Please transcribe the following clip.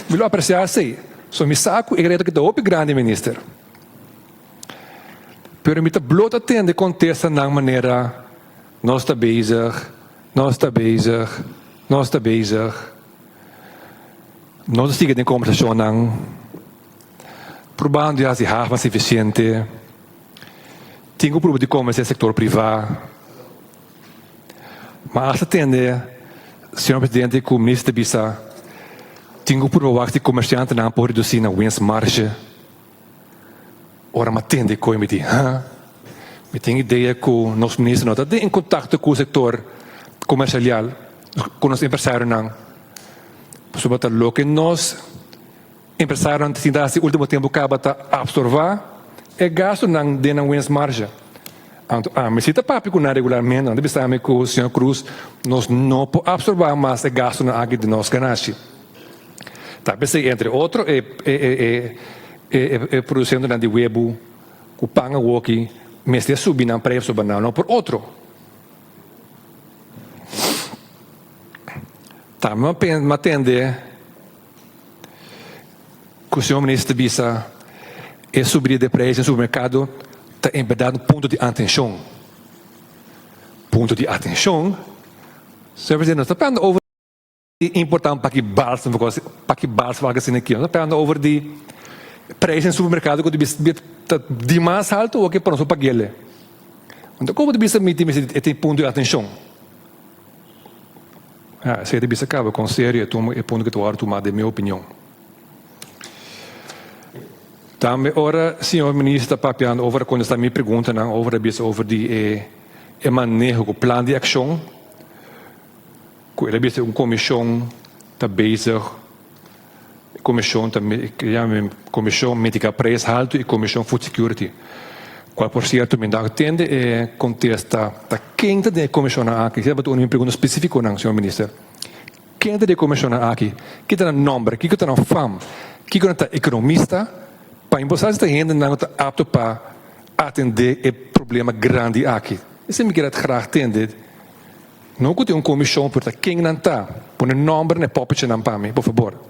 Mi lo apresiá esei. So mi sa ku e reto aki ta hopi grandi, Minister. Pero mi ta blo ta tende kontestanan manera, Nos ta bezig, nos ta bezig, nos ta bezig. Nos ta sigui den kombersashonnan, probando di hasi haf mas efisiente. Tin ku prueba di konvensé sektor privá. Ma asta tende señor presidente ku minister ta bisa tin ku prueba wak si komersiantenan por redusí nan winstmarge. Ora mi a tende koe mi di, ha, mi tin idea ku nos minister no ta den kontakto ku sektor komersial, ku nos empresarionan, pasobra ta loke nos empresarionan ta sinta hasi ultimo tempu kaba ta apsorbá e gastunan den nan winstmarge. Anto ami si ta papia ku nan regularmente, nan ta bisa mi ku señor Cruz nos no por apsorbá mas e gastunan aki den nos ganashi. Ta p'esei entre otro e e produsentonan di webu ku pan awoki mester subi nan preis pasobra nan no por otro. Tambe mi a tende ku señor minister ta bisa e subida di preis den supermerkado ta en bèrdat un punto di atenshon. Punto di atenshon? Señor presidente, nos ta hablando over. Importá un paki balsam paki balsam algo asina aki. Nos ta hablando over di prijs den supermerkado ku ta dimas haltu oke pa nos por pag'el. Anto komo ta bisa mi tin mester e tin punto di atenshon? Ya, esei ta bisa kaba kon serio e tuma e punto ku ta wòrdu tumá den mi opinion. Tambe ora señor minister ta papiando over a kontestá mi preguntanan over a bisa over di e e maneho ku plan di akshon ku el a bisa un komishon ta bezig, e komishon ta yama komishon mitiga prijs haltu i komishon food security, kual por sierto mi no a tende e kontesta ta ken ta den e komishonnan aki, esei tabata un di mi pregunta spesifikonan señor minister, ken ta den e komishonnan aki, ki ta nan nòmber, kiko ta nan fam, kiko nan ta ekonomista, pa mi por sa si ta hendenan ku ta apto pa atendé e problema grandi aki, esei mi kier a graag tende. No ku tin un komishon, pero ta ken nan ta? Pone nòmber na e pòpetjenan pa mi, por fabor.